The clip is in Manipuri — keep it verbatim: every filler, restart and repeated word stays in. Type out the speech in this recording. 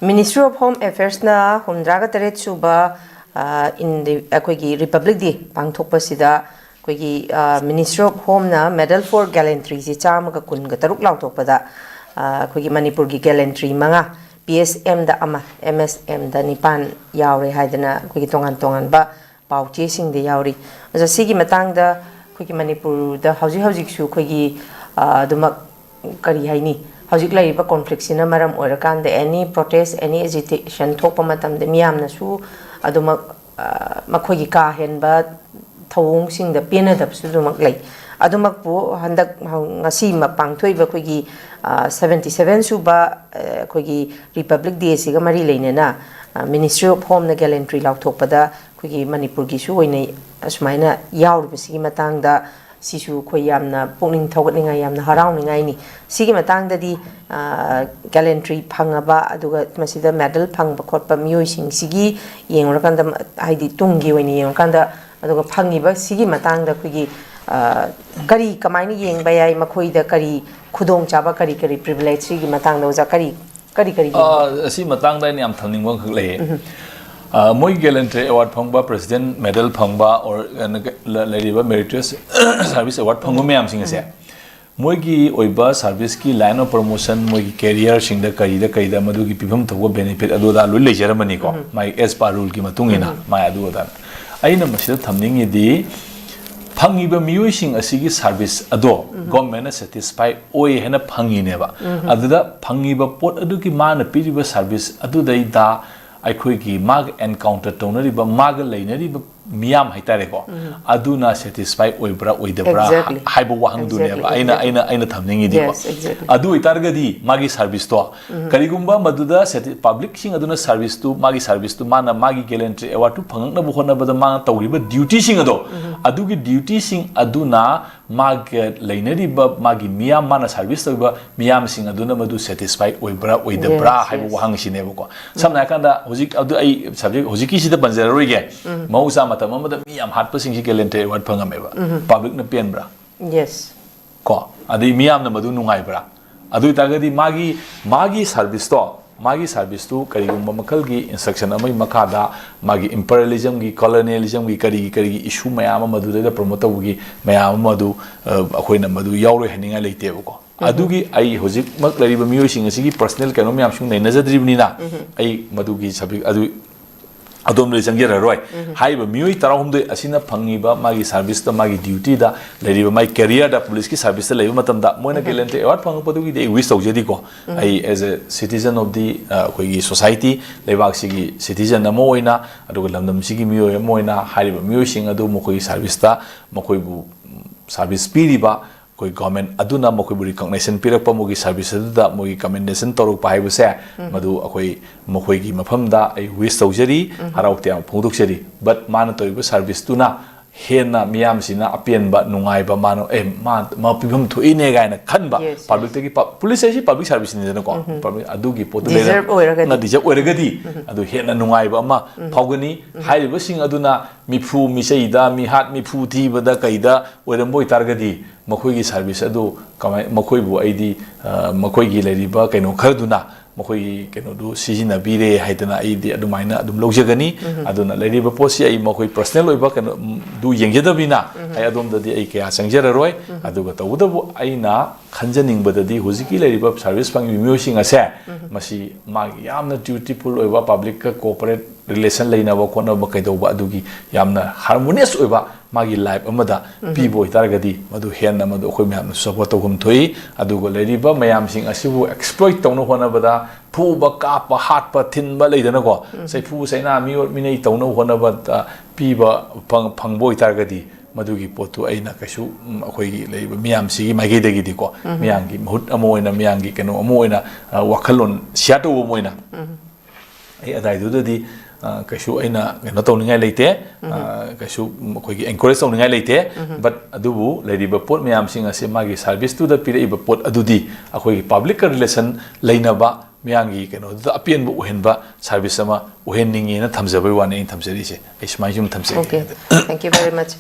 Ministry of Home Affairsꯅ ꯍꯨꯝꯗ꯭ꯔꯥꯒ ꯇꯔꯦꯠ ꯁꯨꯕ, ꯑ, in the, ꯑꯩꯈꯣꯏꯒꯤ Republic Day ꯄꯥꯡꯊꯣꯛꯄꯁꯤꯗ ꯑꯩꯈꯣꯏꯒꯤ, ꯑ, Ministry of Homeꯅ Medal for Gallantryꯁꯤ ꯆꯥꯝꯃꯒ ꯀꯨꯟꯒ ꯇꯔꯨꯛ ꯂꯥꯎꯊꯣꯛꯄꯗ, ꯑ, ꯑꯩꯈꯣꯏꯒꯤ ꯃꯅꯤꯄꯨꯔꯒꯤ gallantry ꯃꯉꯥ, P S Mꯗ ꯑꯃ, M S Mꯗ ꯅꯤꯄꯥꯟ ꯌꯥꯎꯔꯦ ꯍꯥꯏꯗꯅ ꯑꯩꯈꯣꯏꯒꯤ ꯇꯣꯉꯥꯟ ꯇꯣꯉꯥꯟꯕ ꯄꯥꯎꯆꯦꯁꯤꯡꯗ ꯌꯥꯎꯔꯤ꯫ ꯑꯣꯖꯥ, ꯁꯤꯒꯤ ꯃꯇꯥꯡꯗ ꯑꯩꯈꯣꯏꯒꯤ ꯃꯅꯤꯄꯨꯔꯗ ꯍꯧꯖꯤꯛ ꯍꯧꯖꯤꯛꯁꯨ ꯑꯩꯈꯣꯏꯒꯤ, ꯑ, ꯑꯗꯨꯃꯛ, ꯀꯔꯤ ꯍꯥꯏꯅꯤ, ꯍꯧꯖꯤꯛ ꯂꯩꯔꯤꯕ conflictꯁꯤꯅ ꯃꯔꯝ ꯑꯣꯏꯔꯀꯥꯟꯗ any protest, any agitation ꯊꯣꯛꯄ ꯃꯇꯝꯗ ꯃꯤꯌꯥꯝꯅꯁꯨ ꯑꯗꯨꯃꯛ, ꯑ, ꯃꯈꯣꯏꯒꯤ ꯀꯥ ꯍꯦꯟꯕ ꯊꯧꯑꯣꯡꯁꯤꯡꯗ ꯄꯦꯟꯅꯗꯕꯁꯨ ꯑꯗꯨꯃꯛ ꯂꯩ꯫ ꯑꯗꯨꯃꯛꯄꯨ ꯍꯟꯗꯛ ꯍꯧ-, ꯉꯁꯤ ꯃ-, ꯄꯥꯡꯊꯣꯛꯏꯕ ꯑꯩꯈꯣꯏꯒꯤ, ꯑ, seventy seven ꯁꯨꯕ, ꯑ, ꯑꯩꯈꯣꯏꯒꯤ Republic Dayꯁꯤꯒ ꯃꯔꯤ ꯂꯩꯅꯅ, ꯑ, Ministry of Homeꯅ gallantry ꯂꯥꯎꯊꯣꯛꯄꯗ ꯑꯩꯈꯣꯏꯒꯤ ꯃꯅꯤꯄꯨꯔꯒꯤꯁꯨ ꯑꯣꯏꯅ ꯑꯁꯨꯃꯥꯏꯅ ꯌꯥꯎꯔꯤꯕꯁꯤꯒꯤ ꯃꯇꯥꯡꯗ ꯁꯤꯁꯨ ꯑꯩꯈꯣꯏ ꯌꯥꯝꯅ ꯄꯨꯛꯅꯤꯡ ꯊꯧꯒꯠꯅꯤꯡꯉꯥꯏ, ꯌꯥꯝꯅ ꯍꯔꯥꯎꯅꯤꯡꯉꯥꯏꯅꯤ꯫ ꯁꯤꯒꯤ ꯃꯇꯥꯡꯗꯗꯤ, ꯑ, gallantry ꯐꯪꯉꯕ, ꯑꯗꯨꯒ ꯃꯁꯤꯗ medal ꯐꯪꯕ ꯈꯣꯠꯄ ꯃꯤꯑꯣꯏꯁꯤꯡꯁꯤꯒꯤ ꯌꯦꯡꯉꯨꯔꯀꯥꯟꯗ, ꯃ-, ꯍꯥꯏꯗꯤ ꯇꯨꯡꯒꯤ ꯑꯣꯏꯅ ꯌꯦꯡꯉꯨꯔꯀꯥꯟꯗ, ꯑꯗꯨꯒ ꯐꯪꯉꯤꯕ ꯁꯤꯒꯤ ꯃꯇꯥꯡꯗ ꯑꯩꯈꯣꯏꯒꯤ, ꯑ, ꯀꯔꯤ, ꯀꯃꯥꯏꯅ ꯌꯦꯡꯕ ꯌꯥꯏ, ꯃꯈꯣꯏꯗ ꯀꯔꯤ ꯈꯨꯗꯣꯡꯆꯥꯕ, ꯀꯔꯤ ꯀꯔꯤ privilege, ꯁꯤꯒꯤ ꯃꯇꯥꯡꯗ ꯑꯣꯖꯥ ꯀꯔꯤ, ꯀꯔꯤ ꯀꯔꯤ ꯌꯦꯡꯕ? ꯑ, ꯑꯁꯤ ꯃꯇꯥꯡꯗ ꯑꯩꯅ ꯌꯥꯝ ꯊꯝꯅꯤꯡꯕ ꯑꯃꯈꯛ ꯂꯩꯌꯦ꯫ ꯑ, ꯃꯣꯏ gallantry award ꯐꯪꯕ, President Medal ꯐꯪꯕ, or, ꯑ, ꯅ-, ꯂ-, ꯂꯩꯔꯤꯕ Meritorious Service Award ꯐꯪꯕ ꯃꯌꯥꯝꯁꯤꯡ ꯑꯁꯦ, ꯃꯣꯏꯒꯤ ꯑꯣꯏꯕ serviceꯀꯤ line of promotion, ꯃꯣꯏꯒꯤ careerꯁꯤꯡꯗ ꯀꯔꯤꯗ ꯀꯔꯤꯗ ꯃꯗꯨꯒꯤ ꯄꯤꯐꯝ ꯊꯣꯛꯄ benefit ꯑꯗꯨ ꯑꯗꯥ ꯂꯣꯏ ꯂꯩꯖꯔꯝꯃꯅꯤꯀꯣ, ꯃꯥꯏ as per ruleꯒꯤ ꯃꯇꯨꯡ ꯏꯟꯅ, ꯃꯥꯏ ꯑꯗꯨ ꯑꯗꯥ꯫ ꯑꯩꯅ ꯃꯁꯤꯗ ꯊꯝꯅꯤꯡꯉꯤꯗꯤ, ꯐꯪꯉꯤꯕ ꯃꯤꯑꯣꯏꯁꯤꯡ ꯑꯁꯤꯒꯤ service ꯑꯗꯣ governmentꯅ satisfy ꯑꯣꯏ ꯍꯥꯏꯅ ꯐꯪꯉꯤꯅꯦꯕ꯫ ꯑꯗꯨꯗ ꯐꯪꯉꯤꯕ ꯄꯣꯠ ꯑꯗꯨꯒꯤ, ꯃꯥꯅ ꯄꯤꯔꯤꯕ service ꯑꯗꯨꯗꯩꯗ ꯑꯩꯈꯣꯏꯒꯤ ꯃꯥꯒ encounter ꯇꯧꯅꯔꯤꯕ, ꯃꯥꯒ ꯂꯩꯅꯔꯤꯕ ꯃꯤꯌꯥꯝ ꯍꯥꯏꯇꯥꯔꯦꯀꯣ, ꯑꯗꯨꯅ satisfy ꯑꯣꯏꯕ꯭ꯔꯥ ꯑꯣꯏꯗꯕ꯭ꯔꯥ Exactly. ꯍꯥꯏꯕ ꯋꯥꯍꯪꯗꯨꯅꯦꯕ Exactly, ꯑꯩꯅ, exactly. ꯑꯩꯅ, ꯑꯩꯅ ꯊꯝꯅꯤꯡꯉꯤꯗꯤꯀꯣ꯫ Yes, exactly. ꯑꯗꯨ ꯑꯣꯏꯇꯥꯔꯒꯗꯤ ꯃꯥꯒꯤ serviceꯇꯣ, ꯀꯔꯤꯒꯨꯝꯕ ꯃꯗꯨꯗ sati-, publicꯁꯤꯡ ꯑꯗꯨꯅ serviceꯇꯨ, ꯃꯥꯒꯤ serviceꯇꯨ, ꯃꯥꯅ ꯃꯥꯒꯤ gallantry awardꯇꯨ ꯐꯪꯉꯛꯅꯕ ꯍꯣꯠꯅꯕꯗ ꯃꯥꯅ ꯇꯧꯔꯤꯕ dutyꯁꯤꯡ ꯑꯗꯣ, ꯑꯗꯨꯒꯤ dutyꯁꯤꯡ ꯑꯗꯨꯅ ꯃꯥꯒ ꯂꯩꯅꯔꯤꯕ ꯃꯥꯒꯤ ꯃꯤꯌꯥꯝ, ꯃꯥꯅ service ꯇꯧꯔꯤꯕ ꯃꯤꯌꯥꯝꯁꯤꯡ ꯑꯗꯨꯅ ꯃꯗꯨ satisfy ꯑꯣꯏꯕ꯭ꯔꯥ ꯑꯣꯏꯗꯕ꯭ꯔꯥ Yes, ꯍꯥꯏꯕ yes. ꯋꯥꯍꯪꯁꯤꯅꯦꯕꯀꯣ꯫ ꯁꯝꯅ ꯍꯥꯏꯔꯀꯥꯟꯗ, ꯍꯧꯖꯤꯛ ꯑꯗꯨ ꯑꯩ subject ꯍꯧꯖꯤꯛꯀꯤꯁꯤꯗ ꯄꯟꯖꯔꯔꯣꯏꯒꯦ꯫ ꯃꯍꯧꯁꯥ ꯃꯇꯝ ꯑꯃꯗ ꯃꯤ ꯌꯥꯝ ꯍꯥꯠꯄꯁꯤꯡꯁꯤ gallantry award ꯐꯪꯉꯝꯃꯦꯕ꯫ Publicꯅ ꯄꯦꯟꯕ꯭ꯔꯥ? Yes. ꯀꯣ? ꯑꯗꯩ ꯃꯤꯌꯥꯝꯅ ꯃꯗꯨ ꯅꯨꯡꯉꯥꯏꯕ꯭ꯔꯥ? ꯑꯗꯨ ꯑꯣꯏꯇꯥꯔꯒꯗꯤ ꯃꯥꯒꯤ, ꯃꯥꯒꯤ serviceꯇꯣ, ꯃꯥꯒꯤ ꯁꯥꯔꯚꯤꯁꯇꯨ ꯀꯔꯤꯒꯨꯝꯕ ꯃꯈꯜꯒꯤ ꯏꯟꯁꯇ꯭ꯔꯛꯁꯟ ꯑꯃꯒꯤ ꯃꯈꯥꯗ ꯃꯥꯒꯤ ꯏꯝꯄꯔꯤꯌꯦꯂꯤꯖꯝꯒꯤ, ꯀꯣꯂꯣꯅꯤꯌꯦꯂꯤꯖꯝꯒꯤ, ꯀꯔꯤꯒꯤ ꯀꯔꯤꯒꯤ ꯏꯁꯨ ꯃꯌꯥꯝ ꯑꯃ ꯃꯗꯨꯗꯩꯗ ꯄ꯭ꯔꯣꯃꯣꯠ ꯇꯧꯕꯒꯤ ꯃꯌꯥꯝ ꯑꯃ ꯑꯗꯨ, ꯑ, ꯑꯩꯈꯣꯏꯅ ꯃꯗꯨ ꯌꯥꯎꯔꯣꯏ ꯍꯥꯏꯅꯤꯡꯉꯥꯏ ꯂꯩꯇꯦꯕꯀꯣ꯫ ꯑꯗꯨꯒꯤ ꯑꯩ ꯍꯧꯖꯤꯛꯃꯛ ꯂꯩꯔꯤꯕ ꯃꯤꯑꯣꯏꯁꯤꯡ ꯑꯁꯤꯒꯤ ꯄꯔꯁꯅꯦꯜ ꯀꯩꯅꯣ ꯃꯌꯥꯝꯁꯨ ꯅꯩꯅꯖꯗ꯭ꯔꯤꯕꯅꯤꯅ, ꯑꯩ ꯃꯗꯨꯒꯤ ꯁꯕꯖꯦꯛ ꯑꯗꯨ ꯑꯗꯣꯝꯗꯗꯤ ꯆꯪꯖꯔꯔꯣꯏ꯫ ꯍꯥꯏꯔꯤꯕ ꯃꯤꯑꯣꯏ ꯇꯔꯥꯍꯨꯝꯗꯣꯏ ꯑꯁꯤꯅ ꯐꯪꯉꯤꯕ ꯃꯥꯒꯤ ꯁꯥꯔꯚꯤꯁꯇ, ꯃꯥꯒꯤ ꯗ꯭ꯌꯨꯇꯤꯗ, ꯂꯩꯔꯤꯕ ꯃꯥꯒꯤ ꯀꯦꯔꯤꯌꯔꯗ, ꯄꯨꯂꯤꯁꯀꯤ ꯁꯥꯔꯚꯤꯁꯇ ꯂꯩꯕ ꯃꯇꯝꯗ ꯃꯣꯏꯅ ꯒꯦꯂꯦꯟꯇ꯭ꯔꯤ ꯑꯦꯋꯥꯔꯗ ꯐꯪꯉꯛꯄꯗꯨꯒꯤꯗꯤ ꯑꯩ ꯋꯤꯁ ꯇꯧꯖꯔꯤꯀꯣ꯫ ꯑꯩ as a citizen of the, ꯑ, ꯑꯩꯈꯣꯏꯒꯤ ꯁꯣꯁꯥꯏꯇꯤ, ꯂꯩꯕꯥꯛꯁꯤꯒꯤ ꯁꯤꯇꯤꯖꯟ ꯑꯃ ꯑꯣꯏꯅ, ꯑꯗꯨꯒ ꯂꯝꯗꯝꯁꯤꯒꯤ ꯃꯤꯑꯣꯏ ꯑꯃ ꯑꯣꯏꯅ, ꯍꯥꯏꯔꯤꯕ ꯃꯤꯑꯣꯏꯁꯤꯡ ꯑꯗꯨ ꯃꯈꯣꯏꯒꯤ ꯁꯥꯔꯚꯤꯁꯇ, ꯃꯈꯣꯏꯕꯨ, ꯎꯝ, ꯁꯥꯔꯚꯤꯁ ꯄꯤꯔꯤꯕ ꯑꯩꯈꯣꯏ ꯒꯣꯔꯃꯦꯟ ꯑꯗꯨꯅ ꯃꯈꯣꯏꯕꯨ ꯔꯤꯀꯣꯛꯅꯦꯁꯟ ꯄꯤꯔꯛꯄ, ꯃꯈꯣꯏꯒꯤ ꯁꯥꯔꯚꯤꯁ ꯑꯗꯨꯗ ꯃꯈꯣꯏꯒꯤ ꯀꯃꯦꯟꯗꯦꯁꯟ ꯇꯧꯔꯛꯄ ꯍꯥꯏꯕꯁꯦ, ꯃꯗꯨ ꯑꯩꯈꯣꯏ ꯃꯈꯣꯏꯒꯤ ꯃꯐꯝꯗ ꯑꯩ ꯋꯤꯁ ꯇꯧꯖꯔꯤ, ꯍꯔꯥꯎ ꯇꯌꯥꯝꯕ ꯐꯣꯡꯗꯣꯛꯆꯔꯤ꯫ ꯕꯠ ꯃꯥꯅ ꯇꯧꯔꯤꯕ ꯁꯥꯔꯚꯤꯁꯇꯨꯅ ꯍꯦꯟꯅ ꯃꯤꯌꯥꯝꯁꯤꯅ ꯑꯄꯦꯟꯕ, ꯅꯨꯡꯉꯥꯏꯕ, ꯃꯥꯅ, "ꯑꯦ, ꯃꯥ, ꯃꯥ ꯄꯤꯐꯝ ꯊꯣꯛꯏꯅꯦ" ꯀꯥꯏꯅ ꯈꯟꯕ, Yes, yes. ꯄꯕ꯭ꯂꯤꯛꯇꯒꯤ ꯄ-, ꯄꯨꯂꯤꯁ ꯍꯥꯏꯁꯤ ꯄꯕ꯭ꯂꯤꯛ ꯁꯥꯔꯚꯤꯁꯅꯤꯗꯅꯀꯣ꯫ ꯄꯕ꯭ꯂꯤꯛ ꯑꯗꯨꯒꯤ ꯄꯣꯠꯇꯨ ꯂꯩꯔ-, Deserve ꯑꯣꯏꯔꯒꯗꯤ꯫ ꯅ deserve ꯑꯣꯏꯔꯒꯗꯤ, ꯑꯗꯨ ꯍꯦꯟꯅ ꯅꯨꯡꯉꯥꯏꯕ ꯑꯃ ꯐꯥꯎꯒꯅꯤ꯫ ꯍꯥꯏꯔꯤꯕꯁꯤꯡ ꯑꯗꯨꯅ ꯃꯤꯐꯨ ꯃꯤꯆꯩꯗ, ꯃꯤꯍꯥꯠ ꯃꯤꯐꯨ ꯊꯤꯕꯗ ꯀꯩꯗ ꯑꯣꯏꯔꯝꯕ ꯑꯣꯏꯇꯥꯔꯒꯗꯤ, ꯃꯈꯣꯏꯒꯤ ꯁꯥꯔꯚꯤꯁ ꯑꯗꯨ ꯀꯃꯥꯏ-, ꯃꯈꯣꯏꯕꯨ ꯑꯩꯗꯤ, ꯑ, ꯃꯈꯣꯏꯒꯤ ꯂꯩꯔꯤꯕ ꯀꯩꯅꯣ ꯈꯔꯗꯨꯅ ꯃꯈꯣꯏꯒꯤ ꯀꯩꯅꯣꯗꯨ ꯁꯤꯖꯤꯟꯅꯕꯤꯔꯦ ꯍꯥꯏꯗꯅ ꯑꯩꯗꯤ ꯑꯗꯨꯃꯥꯏꯅ ꯑꯗꯨꯝ ꯂꯧꯖꯒꯅꯤ꯫ ꯑꯗꯨꯅ ꯂꯩꯔꯤꯕ ꯄꯣꯠꯁꯤ ꯑꯩ ꯃꯈꯣꯏ ꯄꯔꯁꯅꯦꯜ ꯑꯣꯏꯕ ꯀꯩꯅꯣ, ꯎꯝ, ꯗꯨ ꯌꯦꯡꯖꯗꯕꯅꯤꯅ ꯑꯩ ꯑꯗꯣꯝꯗꯗꯤ ꯑꯩ ꯀꯌꯥ ꯆꯪꯖꯔꯔꯣꯏ꯫ ꯑꯗꯨꯒ ꯇꯧꯕꯇꯕꯨ ꯑꯩꯅ ꯈꯟꯖꯅꯤꯡꯕꯗꯗꯤ ꯍꯧꯖꯤꯛꯀꯤ ꯂꯩꯔꯤꯕ ꯁꯥꯔꯚꯤꯁ ꯐꯪꯉꯤꯕ ꯃꯤꯑꯣꯏꯁꯤꯡ ꯑꯁꯦ ꯃꯁꯤ ꯃꯥꯒꯤ ꯌꯥꯝꯅ ꯗ꯭ꯌꯨꯇꯤꯐꯨꯜ ꯑꯣꯏꯕ, ꯄꯕ꯭ꯂꯤꯛꯀ ꯀꯣꯑꯣꯄꯔꯦꯠ ꯔꯤꯂꯦꯁꯟ ꯂꯩꯅꯕ ꯈꯣꯠꯅꯕ ꯀꯩꯗꯧꯕ ꯑꯗꯨꯒꯤ ꯌꯥꯝꯅ ꯍꯥꯔꯃꯣꯅꯤꯌꯁ ꯑꯣꯏꯕ ꯃꯥꯒꯤ ꯂꯥꯏꯐ ꯑꯃꯗ ꯄꯤꯕ ꯑꯣꯏꯇꯥꯔꯒꯗꯤ ꯃꯗꯨ ꯍꯦꯟꯅ ꯃꯗꯨ ꯑꯩꯈꯣꯏ ꯃꯌꯥꯝꯅ ꯁꯄꯣꯔꯠ ꯇꯧꯐꯝ ꯊꯣꯛꯏ꯫ ꯑꯗꯨꯒ ꯂꯩꯔꯤꯕ ꯃꯌꯥꯝꯁꯤꯡ ꯑꯁꯤꯕꯨ ꯑꯦꯛꯁꯄ꯭ꯂꯣꯏꯠ ꯇꯧꯅꯕ ꯍꯣꯠꯅꯕꯗ ꯐꯨꯕ, ꯀꯥꯞꯄ, ꯍꯥꯠꯄ, ꯊꯤꯟꯕ ꯂꯩꯗꯅꯀꯣ, ꯆꯩꯐꯨ ꯆꯩꯅꯥ, ꯃꯤꯑꯣꯠ ꯃꯤꯅꯩ ꯇꯧꯅꯕ ꯍꯣꯠꯅꯕꯗ ꯄꯤꯕ ꯐꯪ-, ꯐꯪꯕ ꯑꯣꯏꯇꯥꯔꯒꯗꯤ ꯃꯗꯨꯒꯤ ꯄꯣꯠꯇꯨ ꯑꯩꯅ ꯀꯩꯁꯨ, ꯎꯝ, ꯑꯩꯈꯣꯏꯒꯤ ꯂꯩꯔꯤꯕ ꯃꯤꯌꯥꯝꯁꯤꯒꯤ ꯃꯥꯏꯀꯩꯗꯒꯤꯗꯤꯀꯣ, ꯃꯤꯌꯥꯝꯒꯤ ꯃꯍꯨꯠ ꯑꯃ ꯑꯣꯏꯅ, ꯃꯤꯌꯥꯝꯒꯤ ꯀꯩꯅꯣ ꯑꯃ ꯑꯣꯏꯅ, ꯑ, ꯋꯥꯈꯜꯂꯣꯟ ꯁꯤꯌꯥꯔ ꯇꯧꯕ ꯑꯃ ꯑꯣꯏꯅ ꯑꯩ ꯑꯗꯥꯏꯗꯨꯗꯗꯤ, ꯑ, ꯀꯩꯁꯨ ꯑꯩꯅ ꯀꯩꯅꯣ ꯇꯧꯅꯤꯡꯉꯥꯏ ꯂꯩꯇꯦ, ꯑ, ꯀꯩꯁꯨ ꯑꯩꯈꯣꯏꯒꯤ ꯑꯦꯟꯀꯔꯦꯖ ꯇꯧꯅꯤꯡꯉꯥꯏ ꯂꯩꯇꯦ꯫ ꯕꯠ ꯑꯗꯨꯕꯨ ꯂꯩꯔꯤꯕ ꯄꯣꯠ ꯃꯌꯥꯝꯁꯤꯡ ꯑꯁꯦ ꯃꯥꯒꯤ ꯁꯥꯔꯚꯤꯁꯇꯨꯗ ꯄꯤꯔꯛꯏꯕ ꯄꯣꯠ ꯑꯗꯨꯗꯤ ꯑꯩꯈꯣꯏꯒꯤ ꯄꯕ꯭ꯂꯤꯛꯀ ꯔꯤꯂꯦꯁꯟ ꯂꯩꯅꯕ, ꯃꯤꯌꯥꯝꯒꯤ ꯀꯩꯅꯣꯗꯨꯗ ꯑꯄꯦꯟꯕ ꯑꯣꯏꯍꯟꯕ ꯁꯥꯔꯚꯤꯁ ꯑꯃ ꯑꯣꯏꯍꯟꯅꯤꯡꯉꯦꯅ ꯊꯝꯖꯕꯒꯤ ꯋꯥꯅꯤ ꯑꯩꯅ ꯊꯝꯖꯔꯤꯁꯦ꯫ ꯑꯩ ꯁꯨꯃꯥꯏꯅ ꯁꯨꯝ ꯊꯝꯖꯒꯦ꯫ Okay, thank you very much.